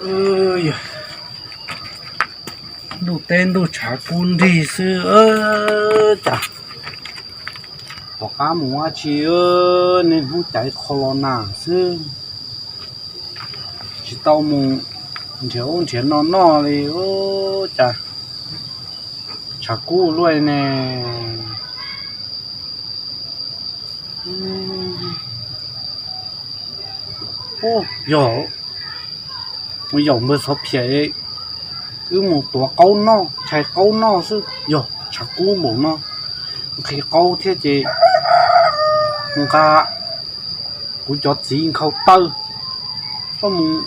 Yog ntuj teb ntuj tshav kub nrig xwb, cas tom qab mus ua tsi, niaj hnub caiv qho los nas xwb, tsis tau mus nrhiav ub nrhiav no noj li, cas tshav kub luaj ne. Yog mus yaum npawg Xov Phiam, wb mus tuav qaub noj, tshais qaub noj xwb, yog tshav kub npaum no, nqhis qaub thiab ces nqa kuv cov txiv nkhaus taw coj mus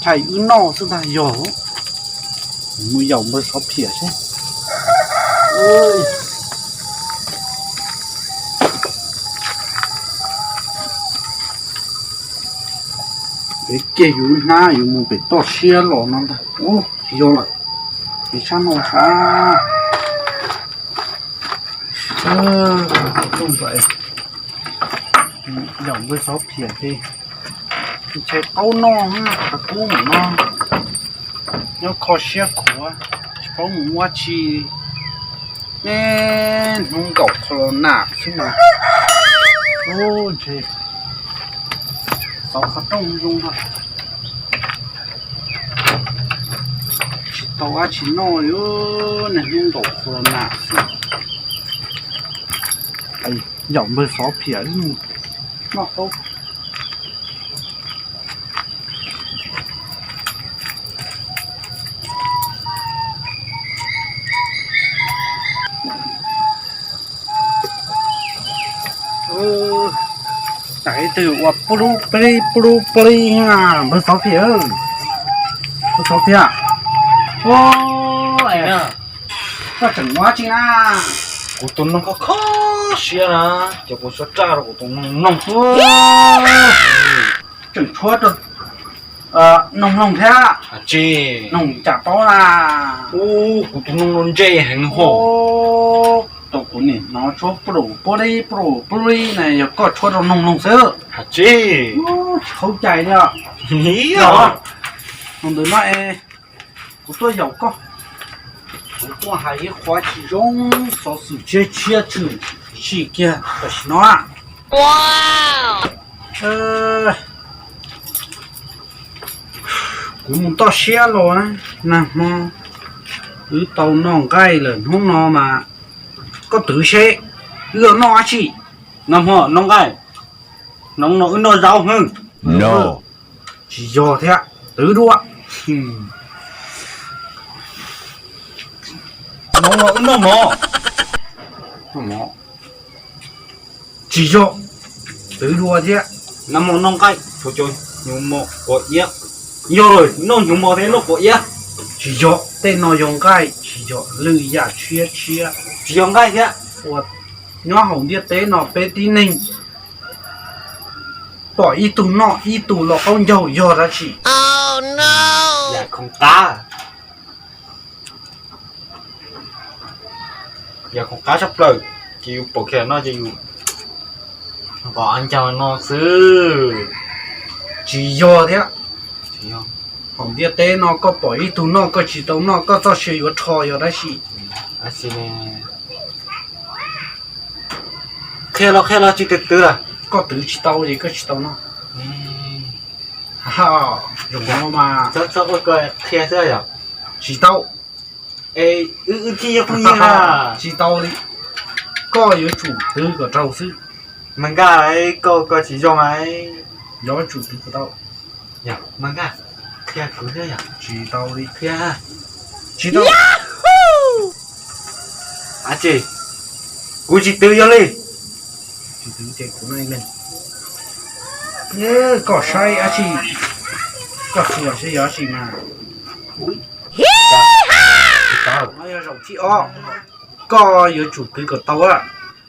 tshais wb noj xwb ntag. Yog mus yaum npawg Xov Phiam seb. Peb kiag yus hnab yuav mus pem toj siab los no ntag. Ub, yog lawm, es sab no sab. Yaum npawg Xov Phiam ces tshais qaub noj, tshav kub mus no, nyob kho siab khuav, tsis paub mus ua tsi, niaj hnub nkaum qho los nas xwb mas. Ntshe xov qhov rooj zoo, tsis tau dab tsi noj li, niaj hnub nkaum qho los nas xwb. Yaum npawg Xov Phiam noj qaub. Tam ib tug ua pub lub plig pub lub plig, npawg Xov Phiam, npawg Xov Phiam, koj tseem ua tsi na? Kuv tus noog kho kho siab na, ces kuv suav raj rau kuv tus noog noog. Tseem tshuab rau noog noog thiab. Tsis noog cas paub na. Ub, kuv tus noog no ntse heev hos. Tau kuv nim hnov tshuab pub pub li pub pub li na, yog koj tshuab rau noog noog xwb. Tsis, tsis khaub cai li. Yog ntawm no es kuv tuaj yaum koj, kuv tuaj hais ib qho tsis zoo, xov xwm tshiab tshiab tshwm sim kiag tam sim no. Kuv mus toj siab los na, nag hmo wb tau noj nqaij lawm, hnub no mas koj twv seb wb noj dab tsi. Nag hmo noj nqaij, hnub no wb noj zaub hwb. Tsis yog thiab, twv dua. Hnub no wb noj mov. Tsis yog, twv dua thiab. Nag hmo noj nqaij, nyuv mos quav iab. Yog lawm, noj nyuv mos thiab noj quav iab. Tsis yog, tej no yog nqaij, tsis yog lwm yam tshiab tshiab. Tsis yog nqaij thiab. Ua nyob hauv ntiaj teb no peb tib neeg pom ib tug noj ib tug los qaub ncaug yog dab tsi? Yam khoom qab, yam khoom qab tshaj plaws, ces yus pom kiag no ces yus nqos ncaug no xwb. Tsis yog thiab. Hauv ntiaj teb no koj pom ib tug noj koj tsis tau noj, koj txoj sia yuav rho yog dab tsi? Qhia los qhia los tsis twv twv lawm. Koj twv tsis tau ces koj tsis tau noj. Zoo no mas txhob ua koj qhia xwb yom. Tsis tau. Es wb thiaj yog phooj ywg na. Tsis tau li. Koj yuav tsum twv kom raug xwb. Mas nkaj, koj koj tsis zoo mas. Yuav tsum twv kom tau. Mas nkaj, qhia kuv xwb yom. Tsis tau li. Qhia. Tsis tau. Dab tsi? Kuv tsis twv yog li. Tsis twv ces kuv no li. Koj saib dab tsi? Koj xyuas saib yog dab tsi mas. No yog zaum thib ob, koj yuav tsum twv kom tau.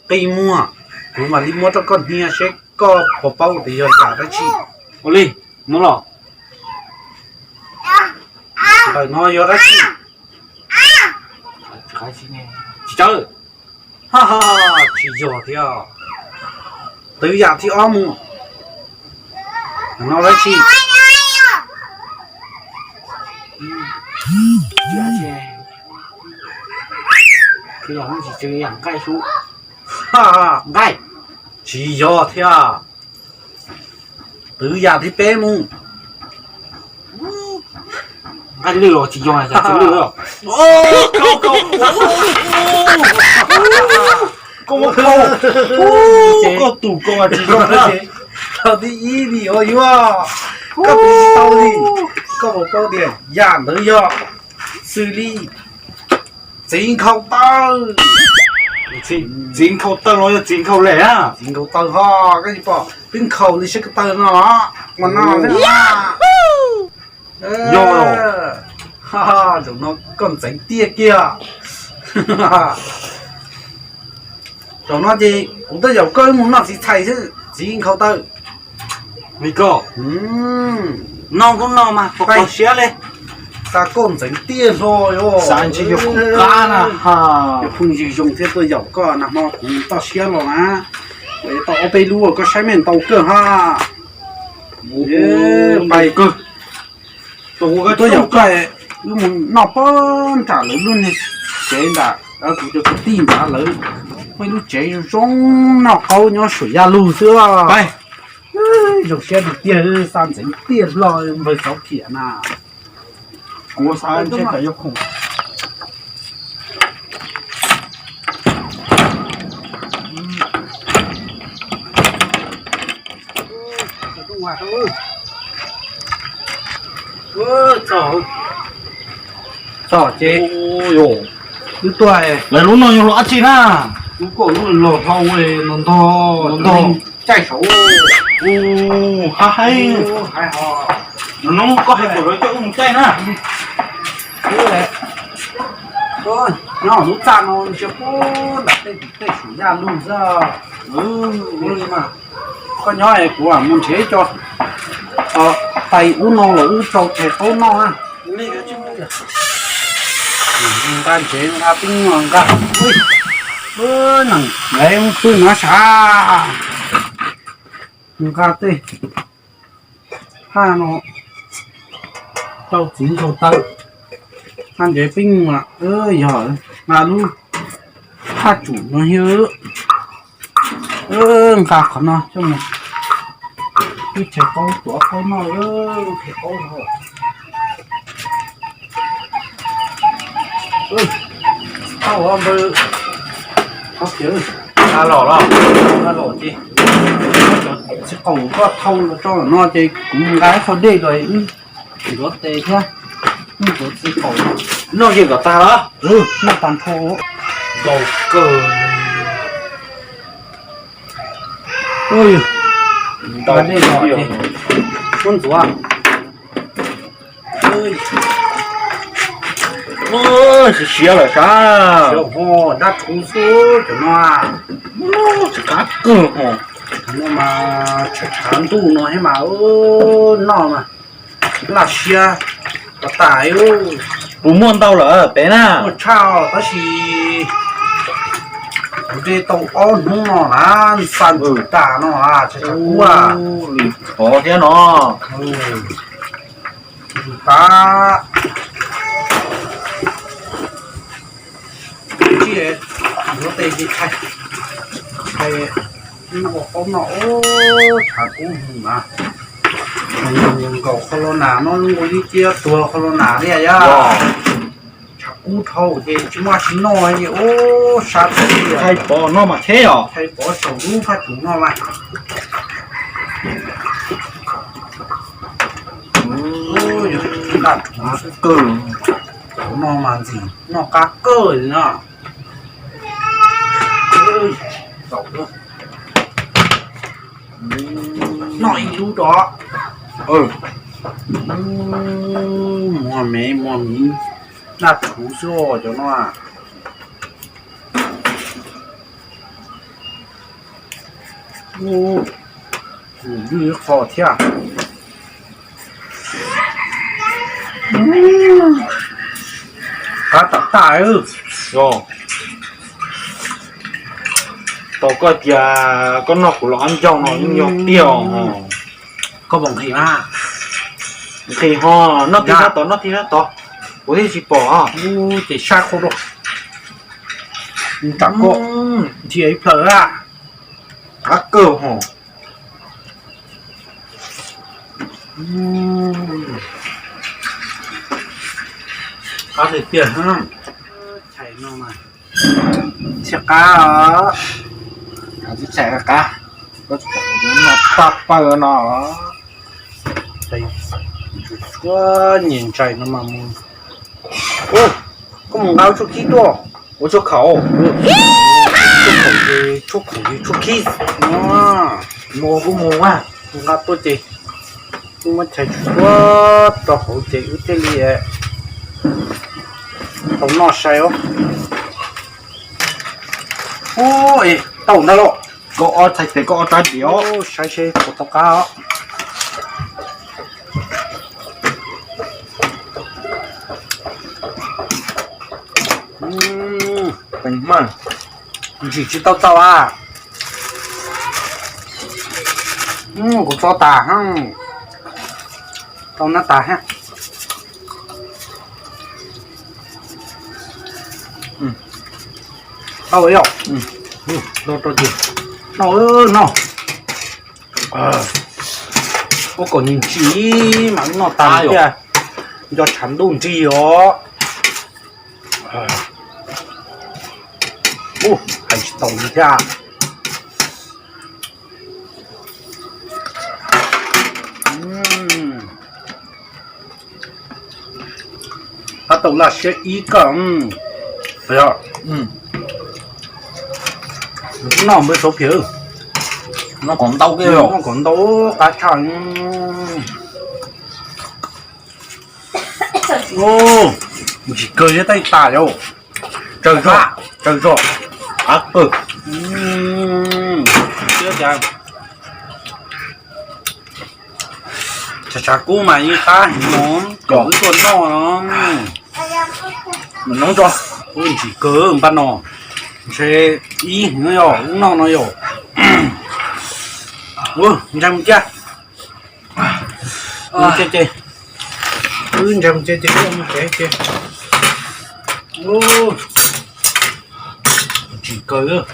Qi muag, kuv mam li muab rau koj hnia seb koj puas paub tias yog yam dab tsi. Ua li, muab los. Ntawm no yog dab tsi? Tsis tau. Tsis yog thiab. Twv yam thib ob mus. No dab tsi? Tsis yog, tsis yog nqaij xwb. Nqaij. Tsis yog thiab. Twv yam thib peb mus. Nqaij lwj los tsis yog, tsis lwj. Koj tus koj tsis yog. Thaum thib ib ni os yuav, koj twv tsis tau li. Koj puas paub tias yam ntawd yog xws li txiv nkhaus taw. Txiv nkhaus taw los yog txiv nkhaus lem na? Txiv nkhaus taw ho, koj tsis pom twb nkhaus li siab ko taw no los mas no xwb. Yog, zaum no koj ntxeev tiaj kiag. Zaum no ces kuv tuaj yaum koj mus noj txiv txhais xwb, txiv nkhaus taw. Li koj noj kuj noj mas kho siab li. Xa koj ntxeev tiaj hlo os. Xav ntshe yog khoom qab na. Yog phooj ywg zoo thiab tuaj yaum koj nag hmo kuv toj siab los na. Tau ob peb lub koj saib meej ntau kawg ha. Pais kawg. Tuaj yaum koj, wb mus noj pog nram lawv lub niag tsev ntawd, kuv cov kwv tij ntawd lawv muaj ib lub tsev zoo zoo noj qaub nyob saum yaj lug xwb. Zoo siab tiag tiag, xa ntxeev tiaj hlo npawg Xauv Phiam na. Kuv xav ntshe yog khoom. Txog ces wb tuaj, lawv lub no yog lub dab tsi na? Lub koj lub los dhau no ntog ntog caij saud. Hab haib. Hnub no koj hais kom lawv coj wb mus caij na. Nyob lub txaj no ntsia puag nram tej saum yaj lug xwb. Koj nyob es kuv mus nrhiav ib co tais ub no los wb rau tshais qaub noj na. Nqa ntsev nqa tib nqa, nees lawv pw no sav, nqa tej haj no rau txiv nkhaus taw, haj ntsev pib mus, yog nqa lub haj tsum no xwb. Nqa qhov no coj mus, wb tshais qaub tuav qaub noj, tshais qaub. Tau npawg, qhov kiav, nqa los los, nqa los ces txiv qaum koj thau los tso no ces kuv nqa ib qho dej los wb ntxuav tes thiab, wb ntxuav txiv qaum. Noj yeej kom tag los? Noj tag nrho. Nkaus kawg. Nqa dej los ces muab ntxuav. Siav siav lawm sab. Dab rhuv xwb cov no. Tsis qab kawg ho. No mas tshav tshav ntuj no thiab mas noj mas laj siab tas tas. Kuv muaj ntau lawm pem na. Muaj tshaj tab sis kuv de tau ob hnub no na, xa ntsws tas no tshav tshav kub. Lwm qhov thiab no. Ntsws tas. Ntsuav tes ces tshais, tshais ua qaub noj. Tshav kub hwv na. Nkaus qhov los nas no zoo nkaus li cia tuag qhov los nas li yog. Tshav kub dhau ces tsis muaj tsis noj ces ub sab tiag. Tshais pov noj mas cheb os. Tshais pov saum lub phaj tsum no mas. Daj rhuv xwb kawg. Cov no mas ntxim noj qab kawg li no. Noj ib lub rau. Muag mev muag mev, daj rhuv xwb os cov no. Ub, ywj ib qho thiab. Qab tas tas. Tau koj tias koj noj kuv los ob ncaug no yeej yog tiag os. Koj puas nqhis mas? Nqhis ho, noj tib sab tod, noj tib sab tod. Kuv thiaj tsis pom. Ub, ces sab qhov rau. Nram koj. Nrhiav ib plhaws a. Qab kawg hos. Qab tiag tiag. Chais no mas thiaj qab os. Chais qab. Paj pawg no. Ua nyem ntsais no mas mus. Koj mus nqa tshuaj khib tuaj. Ua tshuaj khaum. Tshuaj khaum ces tshuaj khaum ces tshuaj khib. Mus kuj mus a. Nqa tuaj ces kuj muab chais tshuaj rau hauv ces wb thiaj li tau noj sai os. Ub, es tau ntag lauj. Koj ob txhais tes koj ob rab diav os. Saib seb puas tau qab os. Teev hmaj, ntsim tsis tau txaus a. Kuv txo tas, tau nab tas thiab. Tau yom. Noj rau ces noj, noj. Ua kom nws ntsim mas noj tas thiaj nco tshav ntuj nrig os. Ub, hais tsis tau li thiab. Tab tom laj siab ib kawm. Noj npawg Suav Phiam, noj kom ntau, noj kom ntau qab tshaj. Ntsim kawg thiab, tej tas yom. Tsawg zog, tsawg zog. Qab kawg. Tshav tshav kub mas yeej qab heev no, kom wb tuaj noj no. Mus nov tso. Ub, ntsim kawg npaj no, ntshe ib heev no yom, wb noj no yom. Ub, ntshai mus ciaj. Mus ciaj ces, wb ntshai mus ciaj ces wb mus tsev ces. Ntsim kawg.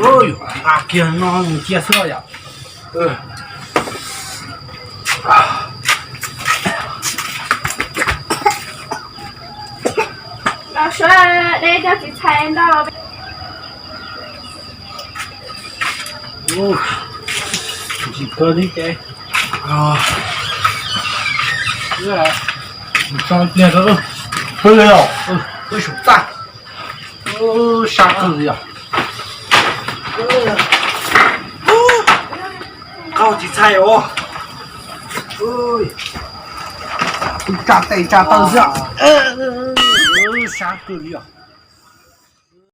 Nqa kiag no mus ciaj xwb yom. Los suav deb coj txiv txhais ntau. Ntsim kawg li ces. Tso pliag rau. Pw os, pw saum txaj. Sab kawg li os. Qaug txiv txhais os. Pw tsa tes tsa taw xwb. Sab kawg li os.